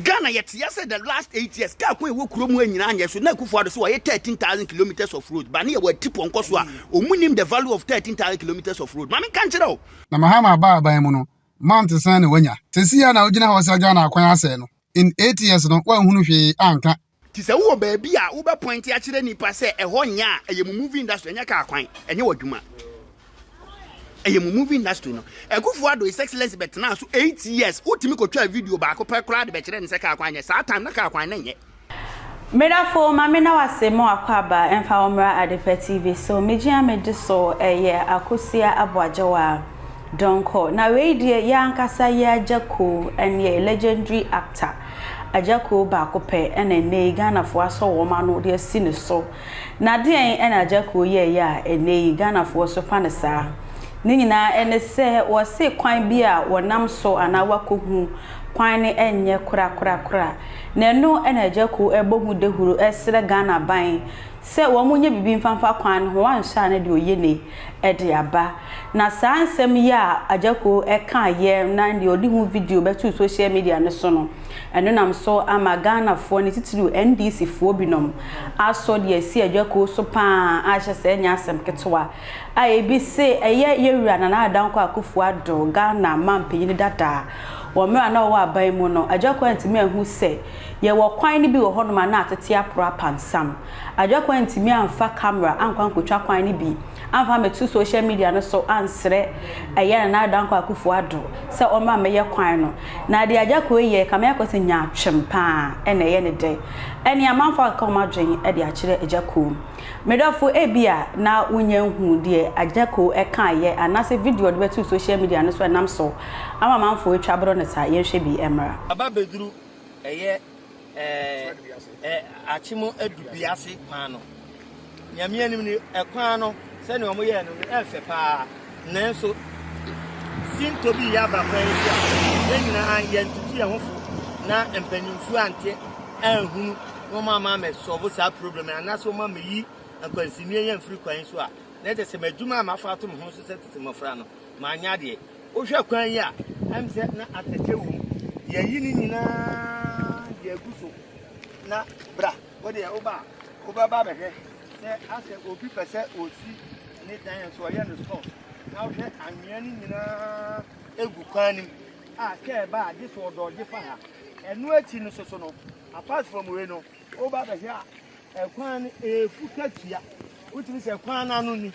Ghana yɛte ya sɛ the last 8 years kaa kwan ɛwɔ kurom ha nyinaa nyɛ so na Akufo Addo so wɔyɛ 13,000 kilometers of road ba ne yɛwɔ ati pɔnkɔ so a ɔmu nim the value of 13,000 kilometers of road. Maame, nka nkyerɛ wo. Na Mahama aba aban mu no, mante sɛn na wanya sɛsi a na wogyina hɔ sɛ Ghana akwan asɛe no in 8 years no, woanhunu hwee anka. Nti sɛ wowɔ baabi a wobɛ point akyerɛ nipa sɛ ɛhɔ nyɛ a, ɛyɛ mu movie industry. Ɛnyɛ kaa kwan, ɛnyɛ wɔ adwuma, ɛyɛ mu movie industry no. Akufo Addo, His Excellence, bɛtena so 8 years, wotumi kɔtwa video baako pɛ koraa de bɛkyerɛ ne sɛ kaa kwan nyɛ. Saa time na kaa kwan na nyɛ. Mmedafo, maame na wase mo akɔ aba mfa wɔn mmra Adepa TV so. Megyina medi so ɛyɛ Akosia Aboagyewa Dɔnkɔ. Na wei deɛ, yɛ ankasa yɛ Agya Koo, ɛne legendary actor Agya Koo baako pɛ, ɛna ɛnɛ yi Ghanafoɔ asɔ wɔn ano de asi ne so. Na deɛn ɛna Agya Koo yɛɛyɛ a ɛnɛ yi Ghanafoɔ so fa ne saa? Ne nyinaa ɛne sɛ wɔse kwan bi a wɔnam so anaa wakɔhu kwan no ɛnyɛ korakorakora, na ɛno ɛna Agya Koo ɛbɔ ho dahuro ɛsrɛ Ghana ban sɛ wɔn nyɛ biribi mfamfa kwan no ho, wanhyɛ a ne deɛ ɔyɛ ne ɛde aba. Na saa nsɛm yi a Agya Koo ɛka yɛ na deɛ ɔde ho video bɛto social media no so no, ɛno nam so ama Ghanafoɔ ne titiriw NDC foɔ binom asɔ deɛ asi Agya Koo so paa ahyɛ sɛ ɛnyɛ asɛm ketewa a ebi se ɛyɛ yɛwura Nana Addo Dankwa Akufo Addo, Ghana mampanyin dadaa, wɔ mmerɛ a na ɔwɔ aban mu no, Agya Koo antumi ahu sɛ yɛwɔ kwan no bi wɔ hɔnom a na atete aporo apansam. Agya Koo antumi amfa camera ankɔ ankotwa kwan no bi amfa amɛto social media no so ansrɛ ɛyɛ Nana Addo Dankwa Akufo Addo sɛ ɔmmra mmɛyɛ kwan no. Na deɛ Agya Koo yɛ kame akɔ sɛ nyaatwem paa ɛna ɛyɛ ne dɛ. Ɛne amanfo aka wɔn adwene de akyerɛ Agya Koo. Medɔfo, ebi a na wonya nhu deɛ Agya Koo ɛkaeɛ anaasɛ video ɔde bɛto social media no so ɛnam so ama amanfoɔ atwa borɔ no saa. Yɛnhwɛ bi mmra. Aba bɛduru ɛyɛ ɛɛ Akyem Adubiase kwan no. Nyame anim ni, ɛkwan no sɛnea wɔn yɛɛ no no ɛfɛ paa, nanso sinto bi yɛ aba kwan yi so a yɛn nyinaa yɛntutu yɛn ho fo na mpanyinfoɔ ante anhunu na wɔn ama amɛsɔfo saa problem anaasɛ wɔn amɛyi nkwansinie yɛn mfiri kwan yi so a, na ɛkyɛ sɛ m'adwuma a mafa ato me ho so sɛ tete mmɔfra no manyɛ adeɛ. Wohwɛ kwan yi a, sɛ na atɛkyɛ wɔ mu, yɛyi ne nyinaa de agu so na bra wodeɛ woba a wobɛba bɛhwɛ sɛ asɛ obi pɛ sɛ osi ne dan nso ɔyɛ no store, na wohwɛ anwea no nyinaa egu kwan no mu a kaa ba a gye so ɔdɔɔgye fa ha. Ɛno akyi no soso no, apart from wei no, woba bɛhwɛ a, ɛkwan no efu katua. Wotumi sɛ kwan no ano ni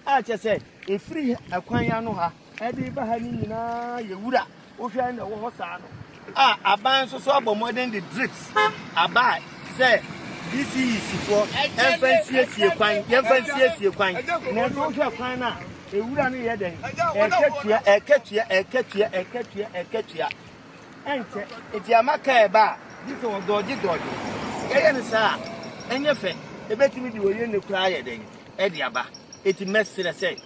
a kyerɛ sɛ efiri ɛkwan ano ha ɛde ba ha no nyinaa yɛ wura. Wohwɛ na ɛwɔ hɔ saa no a, aban nso so abɔ mmɔden de drips aba sɛ DCEs foɔ ɛmfa nsiesie kwan, yɛmfa nsiesie kwan, nanso wohwɛ kwan no a, ewura no yɛ dɛn? Ɛkɛtua, ɛkɛtua, ɛkɛtua, ɛkɛtua, ɛkɛtua. Ɛnkyɛ eti ama kaa ɛba a gye sɛ wɔdɔɔgye dɔɔgye. Yɛyɛ no saa a, ɛnyɛ fɛ. Ebetumi de oyɛ ne koraa yɛ dɛn ɛde aba. Eti mɛsrɛ sɛ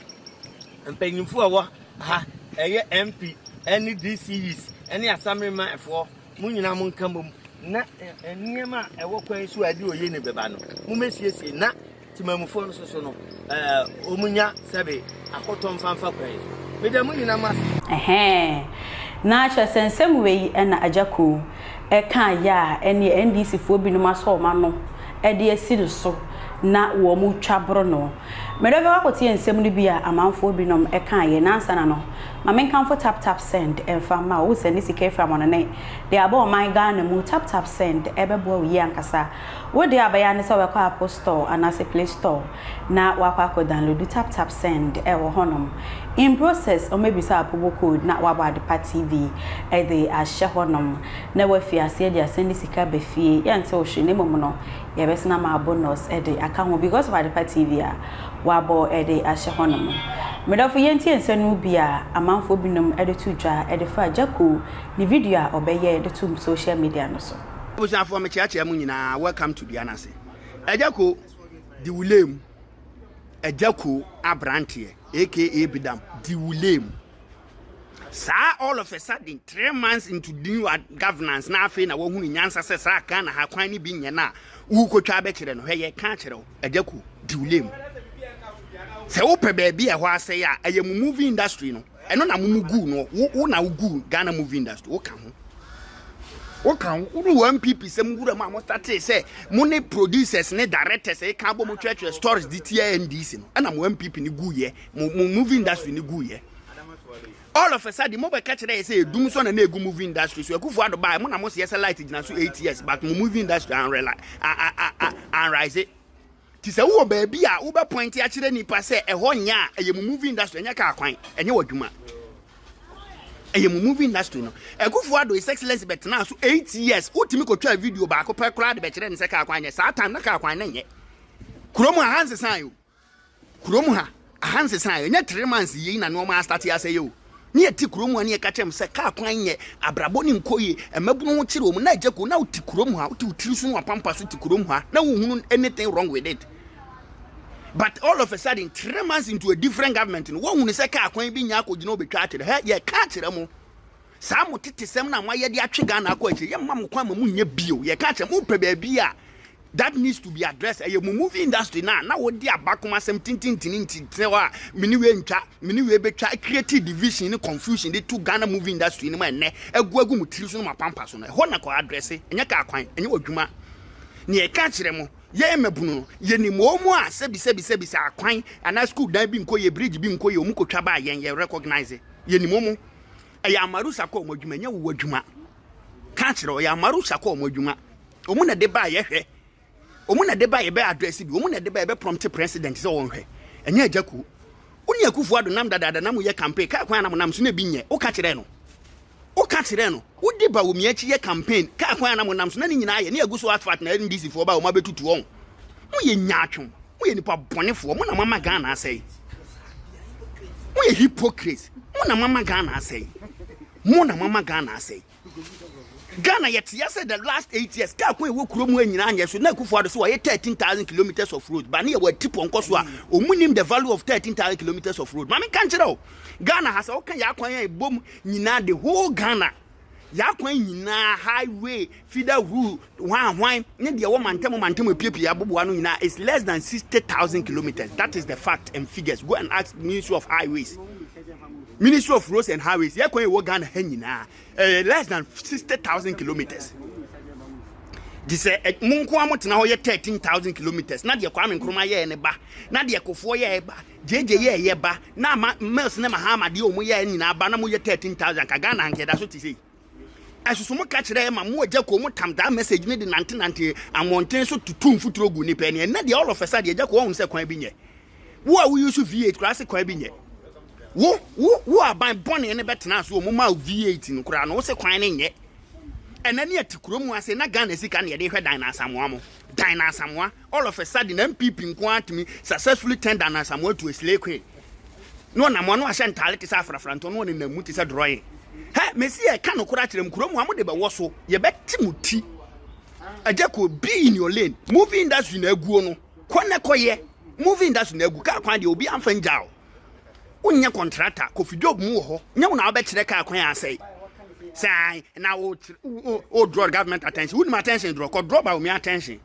mpanyinfoɔ a ɛwɔ ha, ɛyɛ MP ɛne DCEs ɛne asamemafoɔ, mo nyinaa mo nka mmom na nneɛma a ɛwɔ kwan so a ɛde oyɛ ne bɛba no, mo mɛsiesie na temamufoɔ no soso no wɔn nya sɛbe akɔtɔ mfanfa kwan so. Meda mo nyinaa mo ase. Ɛhɛn, na kyerɛ sɛ nsɛm wei ɛna Agya Koo ɛka yɛ a ɛne NDC foɔ binom asɔ wɔn ano ɛde asi no so na wɔn twa boro no. Mmerɛ bɛkɔ akɔtie nsɛm no bi a amanfoɔ binom ɛka yɛ nansa na no ma menkamfo Tap Tap Send ɛmfa ma wo sɛ ne sika efiri amɔnɔne de aba ɔman Ghana mu. Tap Tap Send ɛbɛboa wo yie ankasa. Wo deɛ abɛyɛ ne sɛ wɔbɛkɔ Apple Store anaasɛ Play Store na wakɔ akɔ download Tap Tap Send ɛwɔ hɔnom. In process, wɔbɛbisa promo code na wabɔ Adepa TV ɛde ahyɛ hɔnom na wafi aseɛ de asɛn de sika ba fie. Yɛnte wo hwee, na mmom no yɛbɛsena ma bonus ɛde aka ho because of Adepa TV a wabɔ ɛde ahyɛ hɔnom. Medɔfo, yɛntie nsɛm no bi a amanfoɔ binom ɛde to dwa ɛde fa Agya Koo ne video a ɔbɛyɛ de to social media no so. Abusuafoɔ, mekyeakyea mu nyinaa. Welcome to Duana ase. Agya Koo di wule mu. Agya Koo aberanteɛ aka Bidam di wule mu saa. All of a sudden, 3 months into new governance na afei na wahunu nyansa sɛ saa Ghana ha kwan no bi nyɛ no a wokɔtwa abɛkyerɛ no. Hwɛ, yɛka akyerɛ wo, Agya Koo di wule mu sɛ wopɛ baabi a ɛhɔ asɛe a, ɛyɛ mo movie industry no. Ɛno na mo mu guu no. Wo na wo guu Ghana movie industry, woka ho. Woka ho, wode wo NPP sɛm wura mu a mo startee sɛ mo ne producers ne directors ɛka abɔ mo twerɛtwerɛ stories de tia NDC no, ɛna mo NPP no guiɛ, mo mo movie industry no guiɛ. All of a sudden mo bɛka kyerɛ yɛ sɛ edum so na na egu movie industry so. Akufo Addo baa mo na mo seɛ sɛ light gyina so 8 years, but mo movie industry anrise. Ti sɛ wowɔ baabi a wobɛ point akyerɛ nipa sɛ ɛhɔ nyɛ a, ɛyɛ mo movie industry, ɛnyɛ kaa kwan, ɛnyɛ w'adwuma. Ɛyɛ mo movie industry no. Akufo Addo, His Excellency, bɛtena so 8 years, wotumi kɔtwa video baako pɛ koraa de bɛkyerɛ ne sɛ kaa kwan nyɛ. Saa time na kaa kwan na nyɛ. Kurom ha ha nsesan o. Kurom ha aha nsesan, ɛnyɛ 3 months yei na nneɛma astart asɛyɛ o. Ne yɛte kurom ha ne yɛka kyerɛ m sɛ kaa kwan nyɛ, abrabɔ ne nkɔ yie, mmabunu ho kyerɛ mu na agya ko na wote kurom ha, wote wo tiri so no wapampa so te kurom ha na wohunu anything wrong with it. But all of a sudden, 3 months into a different government no, wohunu sɛ kaa kwan bi nya akɔgyina wobɛtwa akyerɛ hɛ. Yɛka akyerɛ mo saa mo tete sɛm na moayɛ de atwe Ghana akɔ akyire, yɛmma mo kwan ma monyɛ bio. Yɛka kyerɛ mo, pɛ baabi a that needs to be addressed, ɛyɛ mo movie industry na wode abakom asɛm tintintini nti tene hɔ a mene wei ntwa, mene wei bɛtwa, creative division ne confusion de to Ghana movie industry no mu. Ɛnnɛ agu agu mo tiri so no, mo apampa so no, ɛhɔ na kɔ address. Ɛnyɛ kaa kwan, ɛnyɛ w'adwuma. Ne yɛka kyerɛ mo, yɛn mmabunu no, yɛnim wɔn mu a sɛbi sɛbi sɛbi sɛ akwan anaa school dan bi nkɔ yɛ, bridge bi nkɔ yɛ, wɔn kɔtwa baa yɛn yɛ recognize. Yɛnim wɔn mu. Ɛyɛ Amaru Sakɔ wɔn adwuma, ɛnyɛ wo adwuma. Ka kyerɛ, ɔyɛ Amaru Sakɔ wɔn adwuma. Wɔn na de baa yɛhwɛ, wɔn na de baa yɛbɛ address bi, wɔn na de baa yɛbɛ prompt president sɛ wɔn hwɛ. Ɛnyɛ agya kuo wo ne Akufo Addo nam dadaada nam yɛ campaign, kaa kwan anam nam so na ebi nyɛ. Woka kyerɛ no, woka kyerɛ no, wodi ba wɔ mia akyi yɛ campaign, kaa kwan anam nam so na ne nyinaa yɛ ne agu so asphalt na NDC foɔ ba wɔn abɛtutu wɔn. Mo yɛ nyaatwom, mo yɛ nipa bɔnefoɔ, mo na mama Ghana asɛe. Mo yɛ hypocrites, mo na mama Ghana asɛe, mo na mama Ghana asɛe. Ghana yɛte ya sɛ the last 8 years kaa kwan ɛwɔ kurom ha nyinaa nyɛ so na Akufo Addo so wɔyɛ 13,000 kilometers of road ba ne yɛwɔ ati pɔnkɔ so a ɔmu nim the value of 13,000 kilometers of road. Maame, ka nkyerɛ o, Ghana ha sɛ woka yɛ akwan a ɛbom nyinaa, the whole Ghana yɛ akwan nyinaa, highway, feeder road, hwan hwan ne deɛ ɛwɔ mantam mantam apiepie aboboa no nyinaa is less than 60,000 kilometers. That is the fact and figures. Go and ask Ministry of Highways, Ministry of Roads and Highways. Yɛ kwan ɛwɔ Ghana ha nyinaa less than 60,000 kilometers. De sɛ mo nko a motena hɔ yɛ 13,000 kilometers na deɛ Kwame Nkrumah yɛɛ ne ba, na deɛ Kofoɔ yɛɛ ba, gyegye yɛɛ yɛ ba, na ama Mills ne Mahama deɛ ɔmo yɛɛ nyinaa ba na moyɛ 13,000 ka Ghana anka yɛda so te sei. Ɛsoso mo ka kyerɛ ma mo agya ko mo tam that message ne de nante nante amɔnten so tutu mfuturo gu nipa ani. Ɛnɛ deɛ, all of a sudden, agya ko wɔn sɛ kwan bi nyɛ. Wo a woyi so V8 koraa sɛ kwan bi nyɛ. Wo aban bɔne ne bɛtena so ɔmo ma V8 no koraa no, wo sɛ kwan ne nyɛ. Ɛnɛ ne ɛte kurom ase na Ghana sika ne yɛde hwɛ dan na Asamoa mo dan na Asamoa. All of a sudden, NPP nko atumi successfully turn Dan Asamoa to a slay queen na ɔnam ano ahyɛ ntaale te sɛ afrafrantɔ na ɔnenam mu te sɛ drawing. Hɛ, mesi yɛ ka no kora kyerɛ mu, kurom ha mo de bɛwɔ so, yɛbɛte mo ti. Agya kɔ be in your lane. Movie industry na aguo no, kɔ ne kɔyɛ movie industry na agu. Kaa kwan deɛ, obi amfa ngya o, wonyɛ contractor. Kofi Job mu wɔ hɔ, nyɛ wo na wobɛkyerɛ kaa kwan asɛe saa na wo wo draw government attention. Wonim attention draw, kɔ draw Bawumia attention.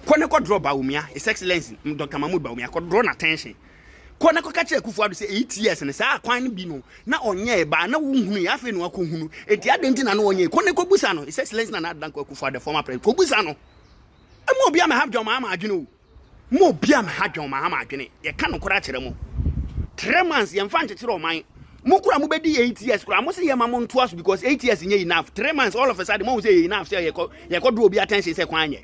Kɔ ne kɔ draw Bawumia, His Excellency Dr Mahmood Bawumia, kɔ draw n'attention. Kɔ ne kɔka kyerɛ Akufo Addo sɛ 8 years no, saa kwan no bi no na ɔnyɛ ba na wohunu yɛ, afei na wakɔhunu. Enti adɛn nti na na ɔnyɛ? Kɔ ne kɔbusa no, His Excellency Nana Addo Dankwa Akufo Addo, former president, kɔbusa no. Ɛma obi ama ha dwɔn ma ama adwene o, ma obi ama ha dwɔn ma ama adwene. Yɛka no koraa kyerɛ mo, 3 months yɛmfa nkyekyere ɔman. Mo kora mobɛdi 8 years kora mo sɛ yɛma mo ntoa so because 8 years nyɛ enough. 3 months, all of a sudden mo sɛ yɛ enough sɛ yɛkɔ draw obi attention sɛ kwan nyɛ.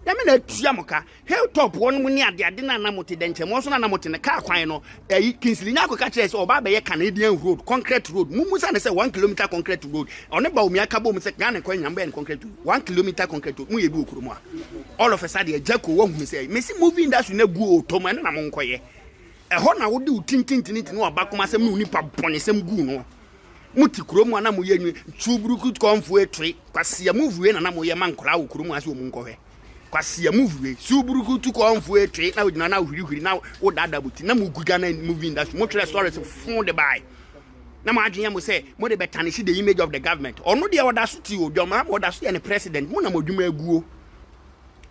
Nyame na atua mo ka. Hilltop hɔ no mu ne adeade no anam te dɛnkyɛm so no anam te ne kaa kwan no, ɛyi Kingsley Nyako ka kyerɛ sɛ ɔba abɛyɛ Canadian road, concrete road. Mumu sa ne sɛ 1 kilometre concrete road, ɔne Bawumia ka bom sɛ Ghana kwan nyam bɛyɛ no concrete road, 1 kilometre concrete road mu yɛ bi wɔ kurom a. All of a sudden, agya ko wahunu sɛ mesi movie industry na gu otɔ mu. Ɛno na mo nkɔyɛ ɛhɔ na wode wo tintintintin ne wabakoma asɛm ne wo nipa bɔnesɛm gu no. Mote kurom a na moyɛ nwi tuburuku kɔmfo etwe kwasia movie na na moyɛ ma nkɔlaa wɔ kurom ase wɔ mu nkɔhwɛ kwasia movie suburuku tu kɔmfo etwe na wogyina na wohwirihwiri na wodaadaa mo ti na mogu Ghana movie industry. Motwerɛ stories fo de bae na mo adwene mo sɛ mode bɛtarnish the image of the government. Ɔno deɛ ɔda so te o dwɔma, ɔda so yɛ ne president. Mo na mo adwuma aguo,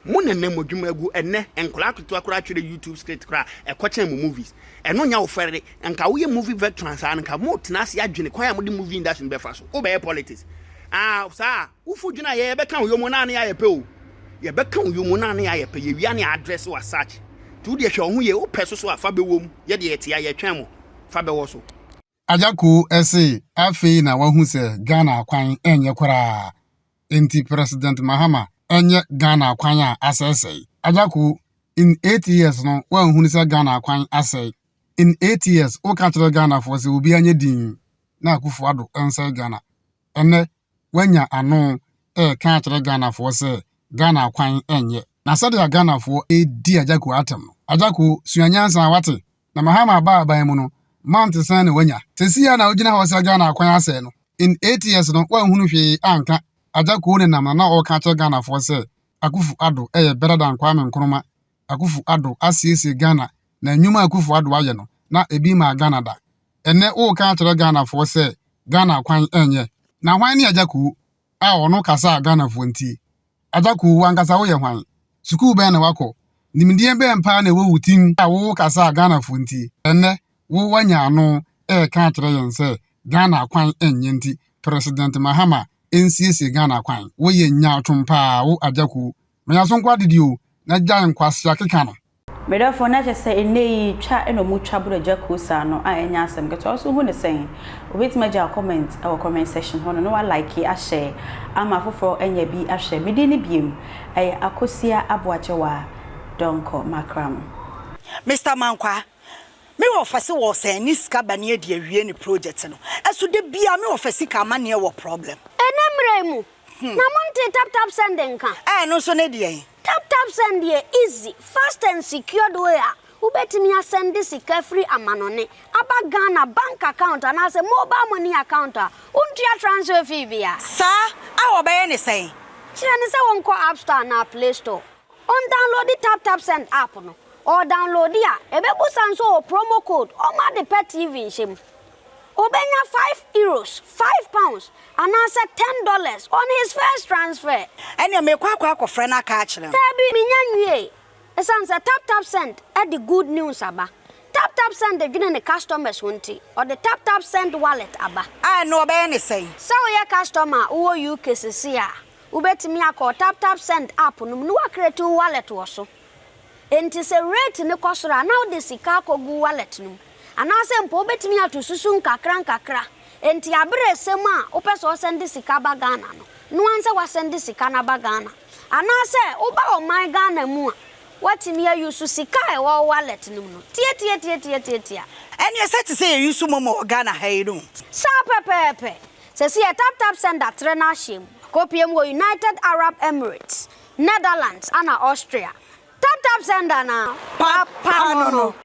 mo na nam adwuma agu. Ɛnɛ nkɔlaa ketewa koraa twerɛ YouTube script koraa ɛkɔkyɛn mo movies. Ɛno nya wo fɛre. Nka woyɛ movie veteran saa no, nka mo tena ase adwene kwan a mode movie industry no bɛfa so. Wobɛyɛ politics. Ah, saa, wofu dwene a yɛbɛka wo yomo na ne ayɛ pɛ o. Yɛbɛka wo yomo na ne ayɛ pɛ. Yɛwia ne address wa search. Nti wo deɛ hwɛ wo ho yie, wopɛ so so a fa bɛwɔ mu. Yɛ deɛ yɛte a yɛtwɛn mo. Fa bɛwɔ so. Agyakoo se afei na wahu sɛ Ghana akwan nyɛ koraa, enti President Mahama nyɛ Ghana akwan a asɛesɛe. Agyakoo, in 8 years no woanhunu sɛ Ghana akwan asɛe? In 8 years woka kyerɛ Ghanafoɔ sɛ obiara nyɛ dinn na Akufo Addo nsɛe Ghana. Ɛnnɛ woanya ano reka akyerɛ Ghanafoɔ sɛ Ghana akwan nyɛ. Na sɛdeɛ Ghanafoɔ redi Agyakoo atɛm no, Agyakoo, sua nyansa, wate? Na Mahama baa aban mu no, month sɛn na wanya? Seesei a na wogyina hɔ sɛ Ghana akwan asɛe no, in 8 years no woanhunu hwee anka. Agya Koo nenam na na ɔreka akyerɛ Ghanafoɔ sɛ Akuffo Addo yɛ better than Kwame Nkrumah. Akuffo Addo asiesie Ghana na nnwuma a Akuffo Addo ayɛ no, na ebi mmaa Ghana da. Ɛnnɛ woreka akyerɛ Ghanafoɔ sɛ Ghana akwan nyɛ. Na hwan ne Agya Koo a ɔno kasa a Ghanafoɔ ntie? Agya Koo, wo ankasa woyɛ hwan? Sukuu bɛn na woakɔ? Nimdeɛ bɛn paa na ɛwɔ wo tirim a wokasa a Ghanafoɔ ntie? Ɛnnɛ, wo woanya ano reka akyerɛ yɛn sɛ Ghana akwan nyɛ nti President Mahama nsiesie Ghana akwan. Woyɛ nyaatwom paa wo Agya Koo. Manyaso nko adedi o, na gyae nkwasea keka no. Me dɔfo, na kyerɛ sɛ nnɛ yi twa na ɔmo twa boro agya kuo saa no a ɛnyɛ asɛm ketewa. Wo nso wohu no sɛn? Wobɛtumi agya wo comment wɔ comment section hɔ no na wa like ahyɛ ama afoforɔ anya bi ahwɛ. Me din ne biem ɛyɛ Akosua Aboakyewaa Donkor Makram. Mister Mankwaa, me wɔfa se wɔɔsɛn ne sika ba ne adi awie ne project no, ɛso da biaa me wɔfa sika amaneɛ wɔ problem. Ɛnɛ mmerɛ yi mu Na montee tap tap send nka? Ɛno nso ne deɛn? Tap tap send yɛ easy, fast and secured way a wobɛtumi asɛnde sika firi amanɔne aba Ghana bank account anaasɛ mobile money account a wontua transfer fee biara. Saa a wɔbɛyɛ ne sɛn? Kyerɛ no sɛ ɔnkɔ App Store anaa Play Store, ɔndownloadi tap tap send app no. Ɔdownloadi a, ɛbɛbusa nso ɔwɔ promo code ɔma ade pɛ TV nhyɛ mu. Obenya €5, £5, anaasɛ $10 on his first transfer. Ɛnneɛ merekɔ akɔ akɔfrɛ no aka akyerɛ no. Daabi, minnya nwiei. Esiane sɛ TapTapSend de good news aba, TapTapSend dwene ne customers ho nti, ɔde TapTapSend Wallet aba. A Ɛno ɔbɛyɛ ne sɛn? Sɛ woyɛ customer a wowɔ UK seesei a, wobetumi akɔ TapTapSend app no mu na woacreate wo wallet wɔ so. Enti sɛ rate no kɔ soro a, na wode sika akɔgu wallet no mu. Anaasɛ mpo wobɛtumi ato susu nkakrankakra. Enti aberɛ ɛsɛ mu a wopɛ sɛ ɔsɛnde sika ba Ghana no, noa nsɛ woasɛnde sika no aba Ghana. Anaasɛ woba ɔman Ghana mu a, woatumi ayusu sika a ɛwɔ wo wallet no mu no tiatiatiatiatiatia. Ɛneɛ sɛ te sɛ yɛyusu momo wɔ Ghana ha yi no. Saa pɛpɛɛpɛ! Sɛsi yɛ tap tap send atrɛ n'ahyeɛ mu, akɔpie mu wɔ United Arab Emirates, Netherlands ana Austria. Tap tap send anaa? Papa no no.